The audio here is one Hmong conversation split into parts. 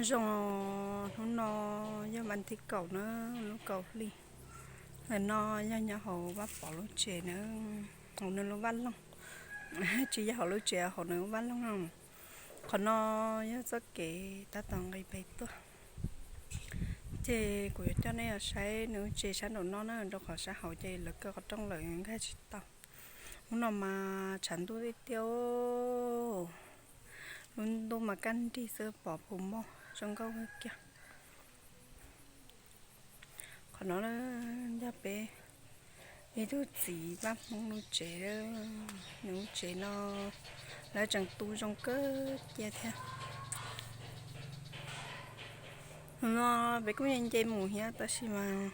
Zoo, hnub no yog vas thib kaum na, lub kaum hli. Ntawm no yog nyob hauv Vaj Pov lub tsev na, hauv nws lub vaj loog, tsis yog hauv lub tsev, hauv nws lub vaj loog no. Qhov no yog txoj kev tab tom nqis pem tuaj, ces kuv yuav coj nej los saib nws lub tsev sab nraum no na, rau qhov sab hauv ces lawv kaw qhov rooj lawm nkag tsis tau. Hnub no mas tshav ntuj tiag tiag, lub ntuj mas kaj nrig xwb, pom puas mog, zoo nkauj kawg kiag. Qhov no yog peb ib tug txiv Vaj Hmoob lub tsev, nws lub tsev no lawv tseem tu zoo kawg kiag thiab. Hnub no peb kuj nce nce mus thiab tab sis mas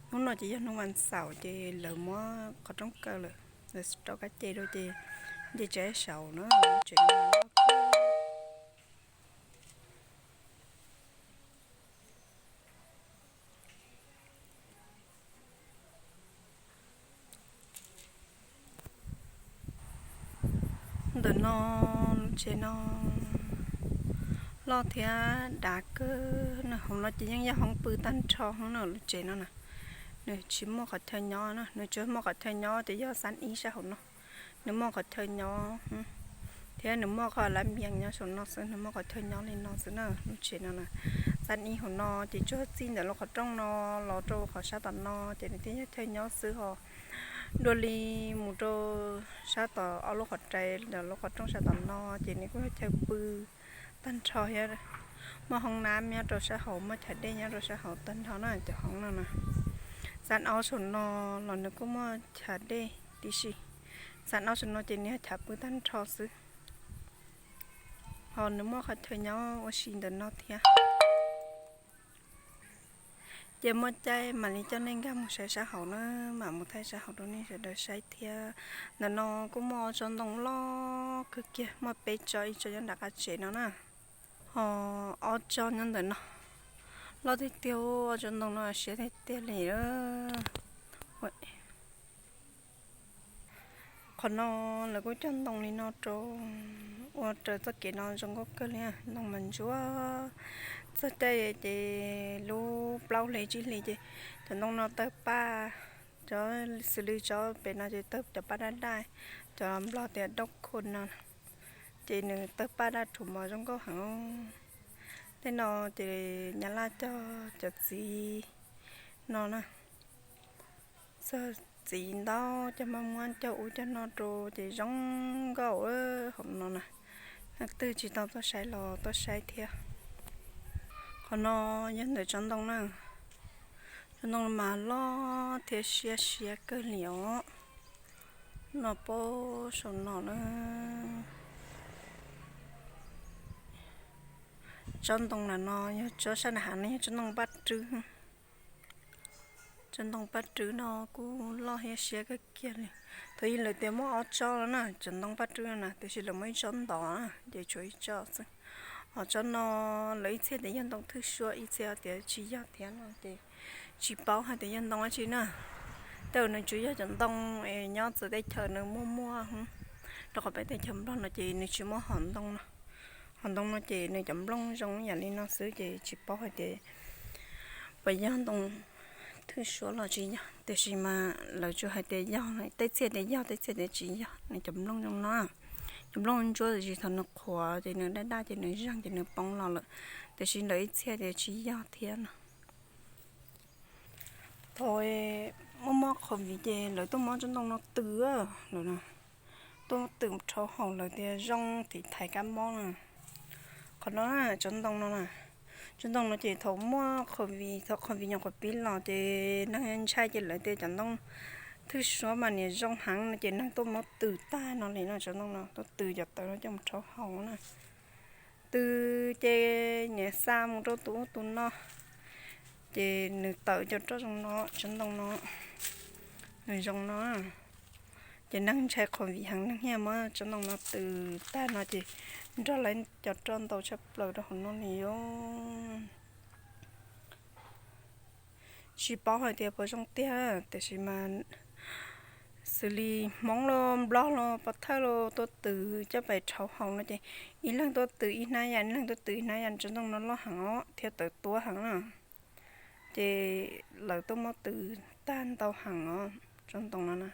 hnub no ces yog hnub vas xaum ces lawv muab qhov rooj kaw lawm, lawv rau kab ce rau ces nce tsev saud na, tsev no. Ntawm no lub tsev no loj thiab dav kawg na, hauv no ces yeej yog hoob pw tag nrho hoob na, lub tsev no na. Nws tsis muaj qhov chaw nyob na, nws tsuas muaj qhov chaw nyob ces yog xab ib sab hauv no, nws muaj qhov chaw nyob thiab nws muaj qhov lab npias nyob saum no xwb, nws muaj qhov chaw nyob li no xwb na. Lub tsev no na, xab ib hauv no ces tsuas txij ntawm lub qhov rooj no los rau qhov sab tom no ces nws thiaj yog chaw nyob xwb ho. Dua li mus rau sab tom ob lub qhov rais ntawm lub qhov rooj sab tom no ces nws kuj yog chaw pw tag nrho thiab. Muaj hoob nab nyob rau sab hauv, muaj chav dej nyob rau sab hauv tag nrho na cov hoob no na. Xab ob saum no los nws kuj muaj chav dej tib si. Xab ob saum no ces nws yog chav pw tag nrho xwb, ho nws muaj qhov chaw nyob ua si ntawm no thiab. Ces muaj caij mam li coj nej nkag mus saib sab hauv na, mam mus thaij sab hauv rau nej sawv daws saib thiab. Ntawm no kuj muaj ob tsob ntoo loj kawg kiag, muaj peb tsob, ib tsob nyob nram qab tsev no na, ho ob tsob nyob ntawm no. Loj tiag tiag, ob tsob ntoo no siab tiag tiag li. Qhov no lawv kuj cog ntoo li no rau, ua rau txoj kev no zoo nkauj kawg li, ntoo mas ntsuab txog caij ces lub plaub hli tsib hli ces cov ntoo no tawg paj, cov xws li tsob pem no ces tawg cov paj daj daj, cov Nplog tias dog coat no, ces nws tawg paj daj rhuv mos zoo nkauj heev. Tej no ces Nyab Laj cog cov txiv no na, txog txiv ntaub cov maj muab cog ub cog no rau ces zoo nkauj hauv no na. Leej twg tsis tau tuaj saib los tuaj saib thiab. Qhov no yog ntawm tsob ntoo na, tsob ntoo mas loj thiab siab siab kawg li os. No puag saum no na. Tsob ntoo lam no yog tsob sab nram hav no yog tsob ntoo paj rwb. Tsob ntoo paj rwb no kuj loj thiab siab kawg kiag li. Thaum ub lawv tias muaj ob tsob no na, tsob ntoo paj rwb no na, tiam sis lawv muab ib tsob ntov na, ces tshuav ib tsob xwb. Ho tsob no lawv ib txhia tias yog ntoo thwj suab, ib txhia tias tsis yog thiab no ces tsis paub hais tias yog ntoo dab tsi na. Tej zaum nws tsuas yog cov ntoo es nyob txawv teb chaws nws muaj muaj, rau qhov peb teb chaws Nplog no ces nws tsis muaj hom ntoo no. Hom ntoo no ces nws cov nplooj zoo yam li no xwb ces tsis paub hais tias puas yog ntoo thwj suab los tsis yog, tiam sis mas lawv tsuas hais tias yog, tej txhia tias yog, tej txhia tias tsis yog. Nws cov nplooj zoo no, cov nplooj ntsuab tiam sis thaum nws qhuav ces nws daj daj ces nws zeeg ces nws poob los lawm, tiam sis lawv ib txhia tias tsis yog thiab no. Thaum muaj mob covid ces lawv tuaj muab tsob ntoo no tws lawm, tuaj tws rau hauv lawv tias zoo tiv thaiv kab mob na. Qhov no tsob ntoo no na, tsob ntoo no ces thaum muaj covid, thaum covid nyuam qhuav pib los ces neeg ntshai ces lawv tias cov ntoo thwj suab mas niam zoo heev no ces neeg tuaj muab tws tag no li no, tsob ntoo no tuaj tws cov tawv no coj mus rau hauv na. Tws ces niam xa mus rau tus ub tus no, ces nws tawm cov roj zoo no, tsob ntoo no nws zoo no. Ces neeg ntshai covid heev, neeg thiaj muab tsob ntoo no tws tag no ces nrog lawv cov roj ntau tshaj plaws rau hauv no li os. Tsis paub hais tias puas zoo tiag, tiam sis mas Xws li Hmoob los Nplog los pov thawj los tuaj tws coj pais rhaub haus no ces ib leeg tuaj tws ib hnab yas, ib leeg tuaj tws ib hnab yas. Tsob ntoo no loj heev os thiab tawv tuab heev na. Ces lawv tuaj muab tws tag ntau heev os tsob ntoo no na.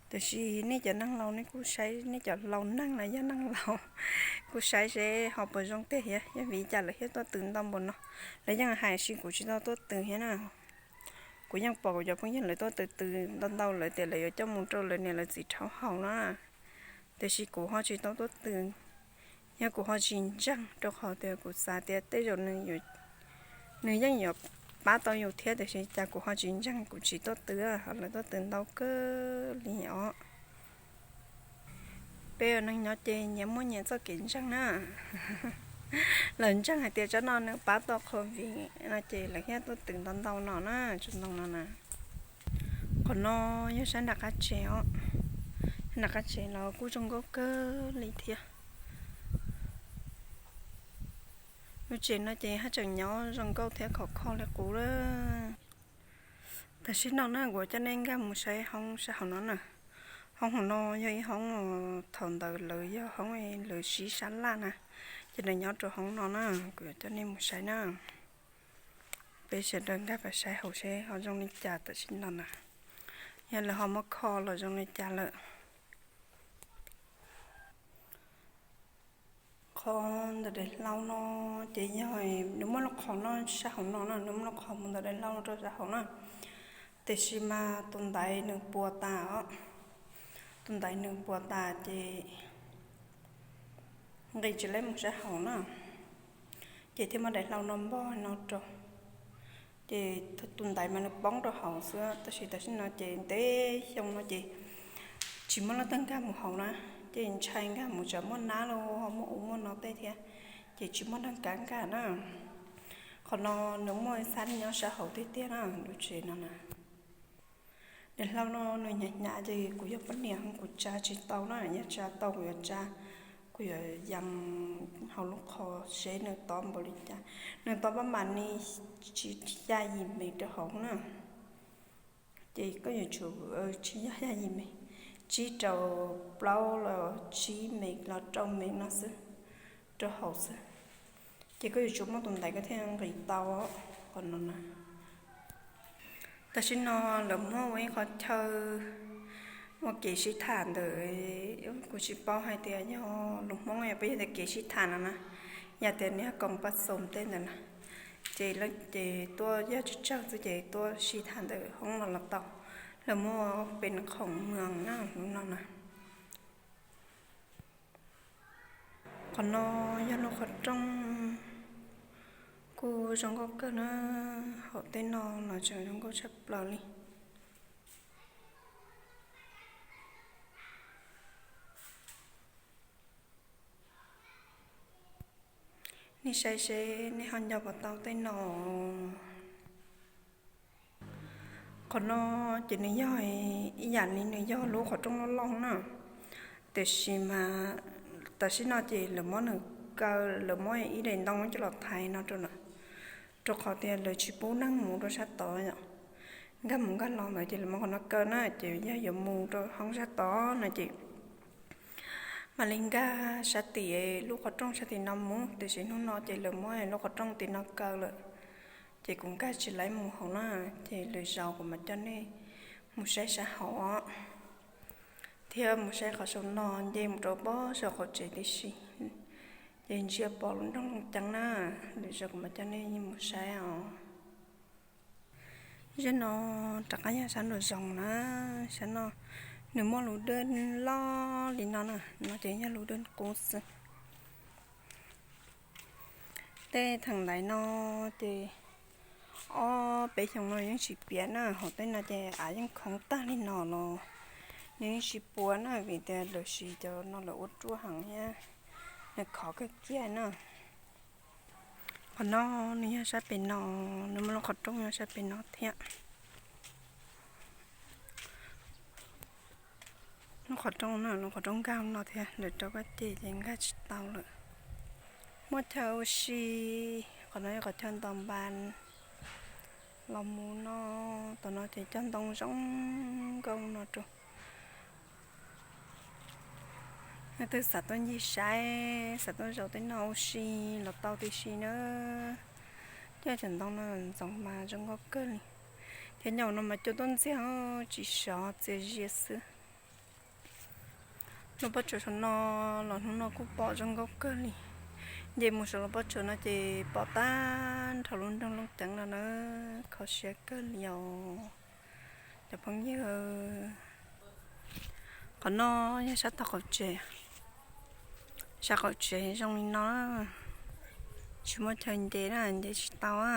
Tiam sis nej cov neeg laus nej kuj saib, nej cov laus neeg los yog neeg laus kuj saib seb ho puas zoo tiag thiab, yog vim li cas lawv thiaj tuaj tws ntau npaum no. Lawv yeej hais tias kuv tsis tau tuaj tws thiab na. Kuv yeej pom kuv cov phooj ywg lawv tuaj tws tws ntau ntau, lawv tias lawv yuav coj mus rau lawv niam lawv txiv rhaub haus na. Tiam sis kuv ho tsis tau tuaj tws, yog kuv ho tsis ntseeg rau qhov tias kuv xav tias tej zaum nws yeej yuav pab tau yus thiab, tiam sis cas kuv ho tsis ntseeg, kuv tsis tuaj tws, ho lawv tuaj tws ntau kawg li os. Peb ua neeg nyob ces nyias muaj nyias txoj kev ntseeg na. Lawv ntseeg hais tias tsob no nws pab tau COVID no ces lawv thiaj tuaj tws ntau ntau no na, tsob ntoo no na. Qhov no yog sab nram qab tsev os, nram qab tsev los kuj zoo nkauj kawg li thiab. Lub tsev no ces haj tseem nyob zoo nkauj thiab khov kho li qub lawm. Tam sim no na kuv coj nej nkag mus saib hoob sab hauv no na. Hoob hauv no yog ib hoob thaum ntawd lawv yog hoob lawv sib sab laj na, ces lawv nyob rau hoob no na, kuv yuav coj nej mus saib na. Peb sawv daws nkag pais saib hauv seb ho zoo li cas tam sim no na, yog lawv ho muab kho los zoo li cas lawm. Qhov ntawm daim hlau no ces yog nws muaj lub qhov no sab hauv no na, nws muaj lub qhov mus ntawm daim hlau no rau sab hauv na. Tiam sis mas tus ntaiv nws puas tas os, tus ntaiv nws puas tas ces nqis tsis laib mus sab hauv na, ces thiaj muab daim hlau no npog no rau. Ces tus ntaiv mas nws poob rau hauv xwb, tab sis tam sim no ces ntev xyoo no ces tsis muaj leej twg nkag mus hauv na, ces ntshai nkag mus tsam muaj nab los ho muaj ub muaj no tej thiab, ces tsis muaj neeg kav nkag na. Qhov no nws muaj ib sab nyob sab hauv tiag tiag na, lub tsev no na. Daim hlau no nws hnyav hnyav ces kuv yog poj niam kuv tsa tsis tau na, yog tsa tau kuv yuav tsa, kuv yuav yees hauv lub qhov seb nws tob npaum li cas. Nws tob pab mam ni tsis xya yim mev rau hauv na. Ces koj yuav tsum, tsis yog xya yim mev, tsib rau plaub los tsib mev los rau mev no xwb, rau hauv xwb. Ces koj yuav tsum muaj tus ntaiv koj thiaj nqis tau qhov no na. Tam sim no lawv muab ua ib qho chaw ua kev sib tham ntawm, kuv tsis paub hais tias yog lus Hmoob yog puas yog tias kev sib tham no na, yog tias nws yog koom paj xoom tej ntawd na, ces leej ces tuaj yog tsawg tsawg xwb ces tuaj sib tham ntawm hoob no los tau. Lawv muab pes khoom mws na lub no na. Qhov no yog lub qhov rooj, kuj zoo nkauj kawg na, hauv tej no los tseem zoo nkauj tshaj plaws li. Nej saib seb nej ho nco puas tau tej no. Qhov no ces nws yog ib yam li nws yog lub qhov rooj loj loj na, tiam sis mas tam sim no ces lawv muab nws kaw, lawv muab ib daim ntoo coj los thaiv no rau lawm, rau qhov tias lawv tsis pub neeg mus rau sab tod yom. Nkag mus nkag los ntawd ces lawv muab qhov no kaw na, ces yog yuav mus rau hoob sab tod no ces mam li nkag sab tim lub qhov rooj sab tim no mus, tiam sis hnub no ces lawv muab lub qhov rooj tim no kaw lawm, ces kuv nkag tsis laib mus hauv na, ces lwm zaus kuv mam coj nej mus saib sab hauv os, thiab mus saib qhov saum no nce mus rau pob saum qaum tsev tib si, ces ntsia pom lub nroog Looj Ceeb na, lwm zaus kuv mam coj nej mus saib os. Zaj no rov qab yog sab nraum zoov na, sab no nws muaj lub dej loj li no na, no ces yog lub dej qub xwb. Tej theem ntaiv no ces ob peb xyoo no yeej tsis piam na, hauv tej no ces av yeej khoov tag li no los nws yeej tsis puas na, vim tias lawv siv cov no lawv ua ruaj heev thiab nws khov kawg kiag na. Qhov no nws yog sab pem no, nws muaj lub qhov rooj yog sab pem no thiab. Lub qhov rooj no, lub qhov rooj nkag no thiab, lawv rau koj cem ces nkag tsis tau lawm. Muaj chaw ua si, qhov no yog qhov chaw ntaus npas, Los mus no, tam no ces cog ntoo zoo nkauj no rau. Leej twg xav tuaj ncig saib, xav tuaj zaum tej no ua si los tau tib si na. Cov ntoo no ntxoov mas zoo nkauj kawg li. Thiab nyob no mas cua tuaj ntxiag, tsis sov, txias zias xwb. Lub pob tsuas saum no los hnub no kuj pom zoo nkauj kawg li. Nce mus saum lub pob tsuas no ces pom tag nrho lub nroog Looj Ceeb no na, kho siab kawg li os cov phooj ywg. Qhov no yog sab tom qaum tsev, sab qaum tsev zoo li no, tsis muaj chaw nce na, nce tsis tau a.